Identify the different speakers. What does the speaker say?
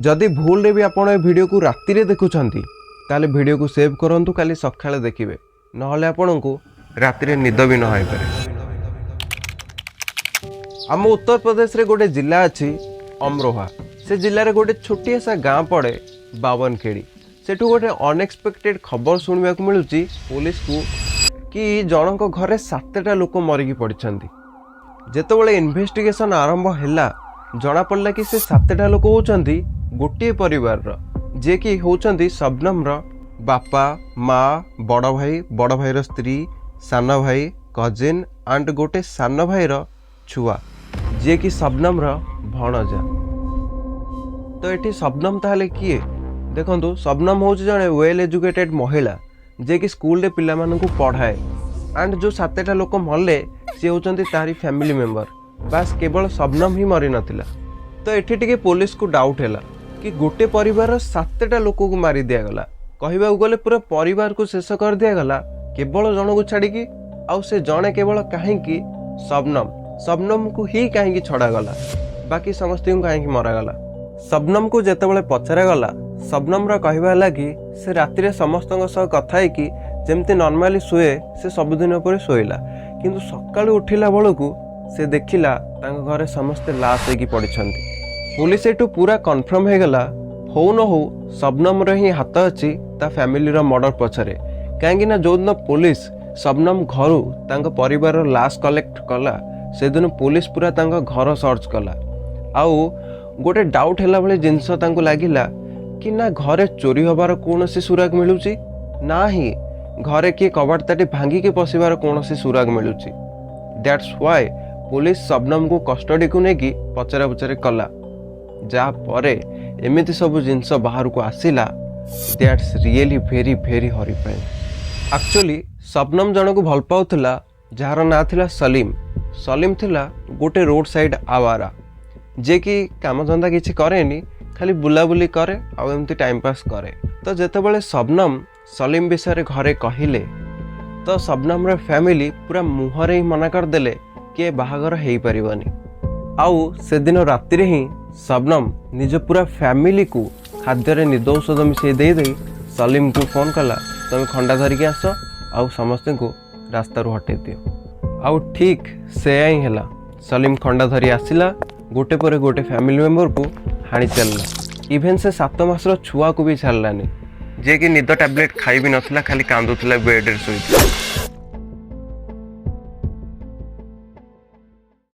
Speaker 1: ଯଦି ଭୁଲରେ ବି ଆପଣ ଏ ଭିଡ଼ିଓକୁ ରାତିରେ ଦେଖୁଛନ୍ତି, ତାହେଲେ ଭିଡ଼ିଓକୁ ସେଭ୍ କରନ୍ତୁ, କାଲି ସକାଳେ ଦେଖିବେ। ନହେଲେ ଆପଣଙ୍କୁ ରାତିରେ ନିଦ ବି ନ ହେଇପାରେ। ଆମ ଉତ୍ତରପ୍ରଦେଶରେ ଗୋଟେ ଜିଲ୍ଲା ଅଛି ଅମରୋହା। ସେ ଜିଲ୍ଲାରେ ଗୋଟେ ଛୋଟିଆ ସା ଗାଁ ପଡ଼େ ବାବନଖେଡ଼ି। ସେଠୁ ଗୋଟେ ଅନଏକ୍ସପେକ୍ଟେଡ୍ ଖବର ଶୁଣିବାକୁ ମିଳୁଛି ପୋଲିସକୁ କି ଜଣଙ୍କ ଘରେ ସାତଟା ଲୋକ ମରିକି ପଡ଼ିଛନ୍ତି। ଯେତେବେଳେ ଇନଭେଷ୍ଟିଗେସନ୍ ଆରମ୍ଭ ହେଲା, ଜଣାପଡ଼ିଲା କି ସେ ସାତଟା ଲୋକ ହେଉଛନ୍ତି ଗୋଟିଏ ପରିବାରର, ଯିଏକି ହେଉଛନ୍ତି ଶବନମର ବାପା, ମା, ବଡ଼ ଭାଇ, ବଡ଼ ଭାଇର ସ୍ତ୍ରୀ, ସାନ ଭାଇ, କଜିନ୍ ଆଣ୍ଡ ଗୋଟେ ସାନ ଭାଇର ଛୁଆ, ଯିଏକି ଶବନମର ଭଣଜା। ତ ଏଠି ଶବନମ ତାହେଲେ କିଏ? ଦେଖନ୍ତୁ, ଶବନମ ହେଉଛି ଜଣେ ୱେଲ୍ ଏଜୁକେଟେଡ୍ ମହିଳା, ଯିଏକି ସ୍କୁଲରେ ପିଲାମାନଙ୍କୁ ପଢ଼ାଏ। ଆଣ୍ଡ ଯେଉଁ ସାତଟା ଲୋକ ମଲେ, ସିଏ ହେଉଛନ୍ତି ତାରି ଫ୍ୟାମିଲି ମେମ୍ବର। ବାସ୍, କେବଳ ଶବନମ ହିଁ ମରିନଥିଲା। ତ ଏଠି ଟିକେ ପୋଲିସକୁ ଡାଉଟ୍ ହେଲା କି ଗୋଟେ ପରିବାରର ସାତଟା ଲୋକକୁ ମାରି ଦିଆଗଲା, କହିବାକୁ ଗଲେ ପୁରା ପରିବାରକୁ ଶେଷ କରିଦିଆଗଲା କେବଳ ଜଣକୁ ଛାଡ଼ିକି। ଆଉ ସେ ଜଣେ କେବଳ କାହିଁକି ଶବନମ? ଶବନମକୁ ହିଁ କାହିଁକି ଛଡ଼ାଗଲା? ବାକି ସମସ୍ତଙ୍କୁ କାହିଁକି ମରାଗଲା? ଶବନମକୁ ଯେତେବେଳେ ପଚରାଗଲା, ଶବନମର କହିବା ହେଲା କି ସେ ରାତିରେ ସମସ୍ତଙ୍କ ସହ କଥା ହେଇକି ଯେମିତି ନର୍ମାଲି ଶୁଏ, ସେ ସବୁଦିନ ପରି ଶୋଇଲା। କିନ୍ତୁ ସକାଳୁ ଉଠିଲା ବେଳକୁ ସେ ଦେଖିଲା ତାଙ୍କ ଘରେ ସମସ୍ତେ ଲାଶ ହେଇକି ପଡ଼ିଛନ୍ତି। ପୋଲିସ ଏଠୁ ପୁରା କନଫର୍ମ ହେଇଗଲା, ହଉ ନ ହଉ ଶବନମର ହିଁ ହାତ ଅଛି ତା ଫ୍ୟାମିଲିର ମର୍ଡର ପଛରେ। କାହିଁକି ନା ଯେଉଁଦିନ ପୋଲିସ ଶବନମ ଘରୁ ତାଙ୍କ ପରିବାରର ଲାଶ କଲେକ୍ଟ କଲା, ସେଦିନ ପୋଲିସ ପୁରା ତାଙ୍କ ଘର ସର୍ଚ୍ଚ କଲା। ଆଉ ଗୋଟେ ଡାଉଟ୍ ହେଲା ଭଳି ଜିନିଷ ତାଙ୍କୁ ଲାଗିଲା କି ନା ଘରେ ଚୋରି ହେବାର କୌଣସି ସୁରାଗ ମିଳୁଛି, ନା ହିଁ ଘରେ କିଏ କବାଟ ତାଟି ଭାଙ୍ଗିକି ପଶିବାର କୌଣସି ସୁରାଗ ମିଳୁଛି। That's why police ଶବନମକୁ କଷ୍ଟଡିକୁ ନେଇକି ପଚରା ପଚରି କଲା, ଯାହା ପରେ ଏମିତି ସବୁ ଜିନିଷ ବାହାରକୁ ଆସିଲା। That's really very very horrifying. Actually Shabnam ଜଣକୁ ଭଲ ପାଉଥିଲା, ଯାହାର ନାଁ ଥିଲା ସଲିମ। ସଲିମ ଥିଲା ଗୋଟେ ରୋଡ଼ ସାଇଡ୍ ଆୱାରା, ଯିଏକି କାମଧନ୍ଦା କିଛି କରେନି, ଖାଲି ବୁଲାବୁଲି କରେ ଆଉ ଏମିତି ଟାଇମ୍ ପାସ୍ କରେ। ତ ଯେତେବେଳେ ଶବନମ ସଲିମ ବିଷୟରେ ଘରେ କହିଲେ, ତ ଶବନମର ଫ୍ୟାମିଲି ପୁରା ମୁହଁରେ ହିଁ ମନା କରିଦେଲେ କି ଏ ବାହାଘର ହେଇପାରିବନି। ଆଉ ସେଦିନ ରାତିରେ ହିଁ ଶବନମ ନିଜ ପୁରା ଫ୍ୟାମିଲିକୁ ଖାଦ୍ୟରେ ନିଦ ଔଷଧ ମିଶାଇ ଦେଇ ଦେଇ ସଲିମକୁ ଫୋନ୍ କଲା, "ତମେ ଖଣ୍ଡା ଧରିକି ଆସ ଆଉ ସମସ୍ତଙ୍କୁ ରାସ୍ତାରୁ ହଟେଇ ଦିଅ।" ଆଉ ଠିକ୍ ସେୟା ହିଁ ହେଲା। ସଲିମ ଖଣ୍ଡା ଧରି ଆସିଲା, ଗୋଟେ ପରେ ଗୋଟେ ଫ୍ୟାମିଲି ମେମ୍ବରକୁ ହାଣି ଚାଲିଲା। ଇଭେନ୍ ସେ 7 ମାସର ଛୁଆକୁ ବି ଛାଡ଼ିଲାନି, ଯିଏକି ନିଦ ଟ୍ୟାବଲେଟ୍ ଖାଇ ବି ନଥିଲା, ଖାଲି କାନ୍ଦୁଥିଲା, ବେଡ଼୍ରେ ଶୋଇଥିଲା।